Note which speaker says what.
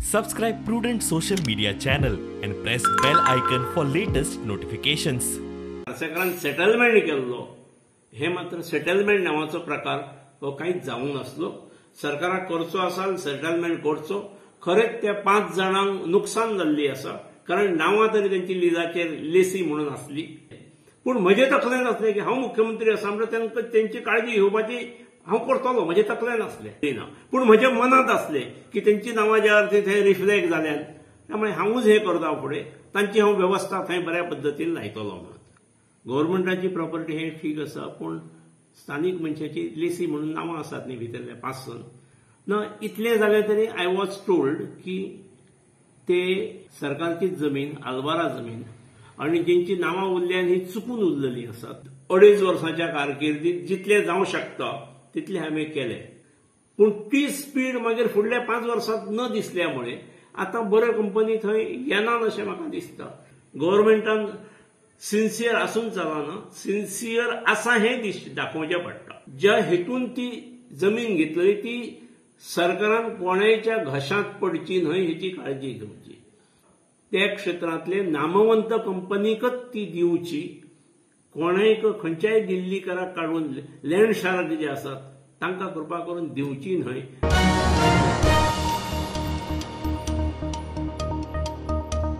Speaker 1: Subscribe Prudent Social Media channel and press bell icon for latest notifications.
Speaker 2: सरकारान settlement केल्लो हे मात्र settlement नावाचो प्रकार हो कांयच जावंक नासलो. सरकाराक करचो आसा सेटलमेंट करचो. खरेंच त्या 5 जाणांक नुकसान जाल्ली आसा, कारण नांवां तरी तेंची लिजाचेर लेसी म्हणून आसली. पूण म्हजे तकलेन आसलें की हांव मुख्यमंत्री आसा म्हणल्यार तांकां तेंची काळजी घेवपाची हांव करतलो, म्हजे तकलेन आसलें ना. पूण म्हज्या मनांत आसलें की तेंची नांवां ज्या अर्थी थंय रिफ्लेक्ट जाल्यान, त्यामुळे हांवूच हें करता फुडें तांची हांव वेवस्था थंय बऱ्या पद्दतीन लायतलो म्हणून. गव्हर्मेंटाची प्रॉपर्टी हें ठीक आसा, पूण स्थानीक मनशाची लेसी म्हणून नांवां आसात न्ही भितरल्या 5 ना. इतलें जालें तरी I was told की ते सरकारची जमीन आल्वारा जमीन आनी जेंची नांवां उरल्यान ही चुकून उरलेली आसात. 2.5 वर्सांच्या कारकिर्दीत जितलें जावं शकता तितलें हांवें केलें, पूण ती स्पीड मागीर फुडल्या 5 वर्सांत न दिसल्यामुळे आतां बऱ्यो कंपनी थंय येनात अशें म्हाका दिसता. गव्हर्मेंटान सिन्सियर आसून चलना, सिन्सियर आसा हें दाखोवचें पडटा. ज्या हेतून ती जमीन घेतली ती सरकारान कोणाच्या घशांत पडची न्हय हेची काळजी घेवची. त्या क्षेत्रांतले नामवंत कंपनीकच ती दिवची, कोणायक खंयच्याय दिल्लीकाराक काडून लँड शार्क जे आसात तांकां कृपा करून दिवची न्हय.